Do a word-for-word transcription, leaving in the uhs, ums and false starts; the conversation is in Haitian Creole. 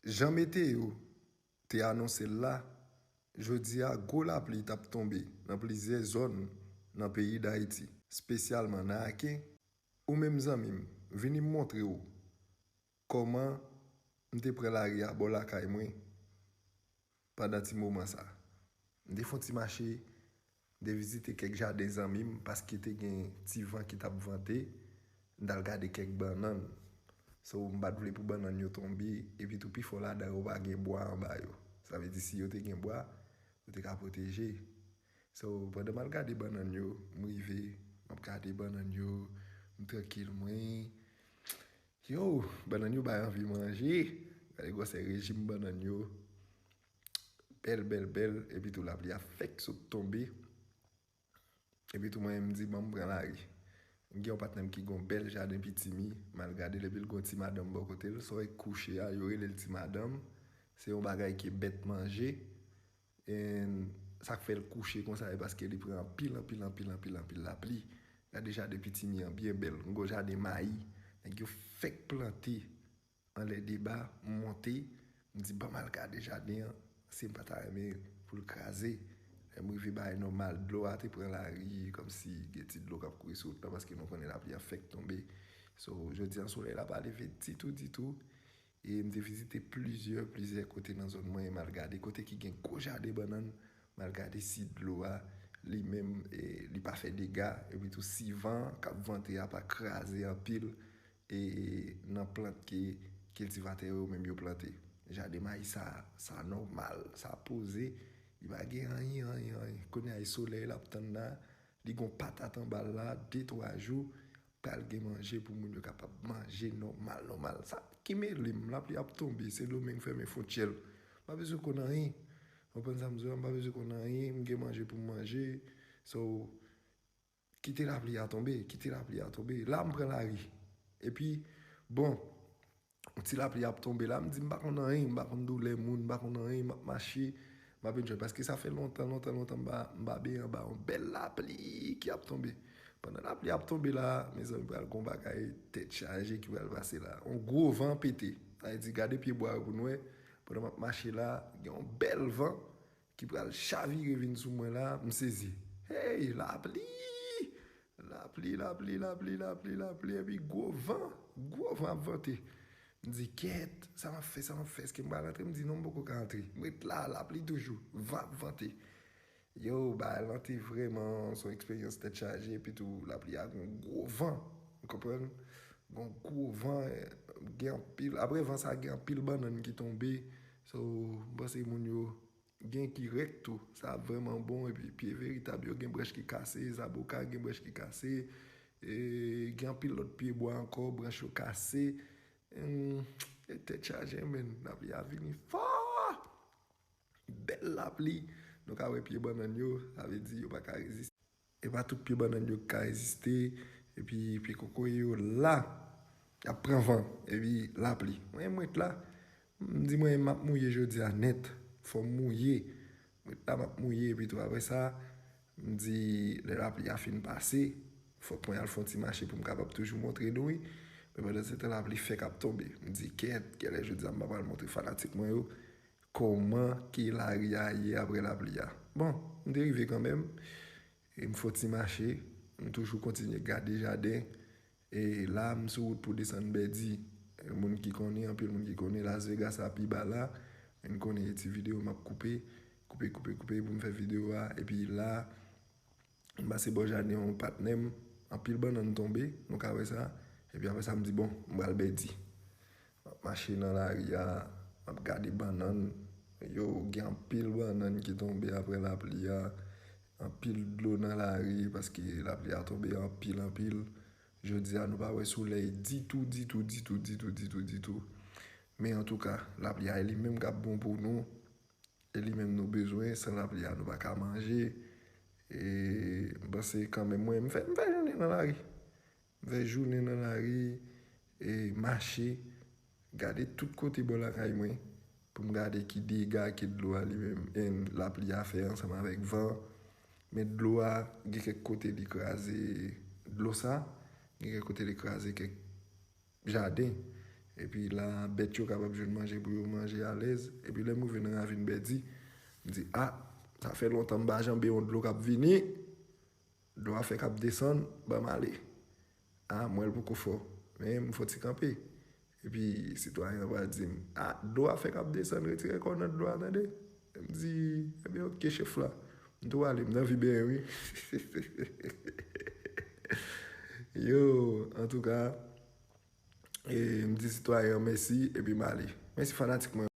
Jan meteo te anonse l la, jodi a gwo lapli t ap tonbe nan plizyè zòn nan peyi Dayiti, espesyalman nan Aken. Ou menm zanmi m, vini m montre w kòman m te pran lari a bò lakay mwen pandan ti moman sa. M te fè yon ti mache, m te vizite kèk jaden zanmi m paske te gen ti van ki t ap vante. M t al gade kèk bannann. So, m pa t vle pou bannann yo tonbe, epi tou pifò ladan yo pa gen bwa anba yo. Sa vle di si yo te gen bwa, yo te ka pwoteje. So, pandan m al gade bannann yo, m rive, m ap gade bannann yo, m trankil mwen. Yo, bannann yo bay anvi manje. Gade gwosè rejim bannann yo. Bèl, bèl, bèl. Epi tou lapli a fèk sot tonbe. Epi tou mwen, m di, "Ban m pran lari." M gen yon patnè m ki gen yon bèl jaden pitimi. M al gade l, epi l gen yon ti madanm bò kote l. Sa w wè kouche a, yo rele l ti madanm. Se yon bagay ke bèt manje. And sa k fè l kouche konsa, e paske li pran anpil, anpil, anpil, anpil, anpil lapli. Gade jaden pitimi an byen bèl. M gen yon jaden mayi. Nèg yo fèk plante anlè deba, m monte, m di, "Ban m al gade jaden an, si m pa ta renmen pou l kraze." Lè m rive, bagay nòmal, dlo a te pran lari, kòmsi gen ti dlo k ap kouri sou wout la, paske nou konnen lapli a fèk tonbe. So, jodi a, solèy la pa leve ditou, ditou. E m te vizite plizyè, plizyè kote nan zòn mwen, e m al gade kote ki gen gwo jaden bannann, m al gade si dlo a, li menm, e, li pa fè dega, epi tou si van k ap vante a pa kraze anpil, e, nan plant ke kiltivatè yo menm yo plante. Jaden mayi sa, sa nòmal, sa poze, li pa gen anyen, anyen, anyen. Kounye a, e solèy l ap tann la, li gon patat anba l la, de, twa jou, pral gen manje pou moun yo kapab manje nòmal, nòmal. Sa ki mele m, lapli ap tonbe, Sendomeng fèmen fwontyè l. M pa bezwen konn anyen. Ou konprann sa m di w la, m pa bezwen konn anyen, m gen manje pou m manje. So, kite lapli a tonbe, kite lapli a tonbe. La, m pran lari. Epi, bon, yon ti lapli ap tonbe la, m di, "M pa konn anyen, m pa konn doulè moun, m pa konn anyen, m ap mache, m ap enjoy." Paske sa fè lontan, lontan, lontan, m pa, m pa benyen anba yon bèl lapli ki ap tonbe. Pandan lapli ap tonbe la, mezanmi, pral gon bagay tèt chaje ki pral pase la. Yon gwo van pete. Sa vle di, gade pyebwa yo pou n wè. Pandan m ap mache la, gen yon bèl van ki pral chavire vin sou mwen la, m sezi. Hey, lapli! Lapli, lapli, lapli, lapli, lapli, epi gwo van, gwo van ap vante. M di, "Kèt, sa m ap fè, sa m ap fè, èske m pral antre?" M di, "Non, m poko ka antre." M ret la, lapli toujou, van ap vante. Yo, bagay lan te vrèman, se yon eksperyans tèt chaje, epi tou, lapli a gon gwo van, ou konprann? Gon gwo van, gen anpil, apre van sa, gen anpil bannann ki tonbe. So, m panse moun yo gen ki rèk tou. Sa vrèman bon, epi pye veritab yo gen branch ki kase, zaboka gen branch ki kase, e gen anpil lòt pyebwa ankò, branch yo kase. Hmm, e tèt chaje, men, lapli a vini fò! Bèl lapli, nou ka wè pye bannann yo, sa vle di yo pa ka reziste. E pa tout pye bannann yo ki ka reziste, epi pye kokoye yo la, y ap pran van, epi lapli. Mwen, mwen t la, m di mwen, "M ap mouye jodi a nèt, fò m mouye." Mwen t la, m ap mouye, epi tou apre sa, m di, lè lapli a fin pase, fòk mwen al fè yon ti mache pou m kapab toujou montre nou, wi. Men pandan se tan, lapli fèk ap tonbe. M di, "Kèt, kèlè jodi a m pa pral montre fanatik mwen yo kòman ke lari a ye apre lapli a." Bon, m te rive kanmenm. E m fè yon ti mache, m toujou kontinye gade jaden. E la, m sou wout pou desann Bèdi. E moun ki konnen, anpil moun ki konnen, Las Vegas a pi ba la. Men n konnen e ti videyo m ap koupe, koupe, koupe, koupe pou m fè videyo a. Epi la, m pase bò jaden yon patnè m, anpil bannann tonbe, nou ka wè sa. Epi apre sa, m di, "Bon, m pral Bèdi." M ap mache nan lari a, m ap gade bannann. Yo, gen anpil bannann ki tonbe apre lapli a. Anpil dlo nan lari paske lapli a tonbe anpil, anpil. Jodi a, nou pa wè solèy ditou, ditou, ditou, ditou, ditou, ditou. Men antouka, lapli a e li menm k ap bon pou nou. E li menm nou bezwen, san lapli a, nou pa ka manje. E m panse kanmenm, mwen, m fè, m fè jounen nan lari. M fè jounen nan lari, e mache, gade tout kote bò lakay mwen, pou m gade ki dega ke dlo a li menm, en, lapli a fè ansanm avèk van. Men dlo a, gen kèk kote li kraze dlo sa, gen kèk kote li kraze kèk jaden. Epi la, bèt yo kapab jwenn manje pou yo manje alèz. Epi lè m rive nan ravin Bèdi, m di, a, sa fè lontan m pa janbe yon dlo k ap vini. Dlo a fè k ap desann, ban m ale. A, m wè l poko fò, men m fè yon ti kanpe. Epi sitwayen an pa di m, a, dlo a fè k ap desann, retire kò w nan dlo a, tande. M di, ebyen, oke, chèf la. M tou ale, m nan vi benyen, wi. Yo, antouka, e, m di sitwayen an mèsi, epi m ale. Mèsi fanatik mwen.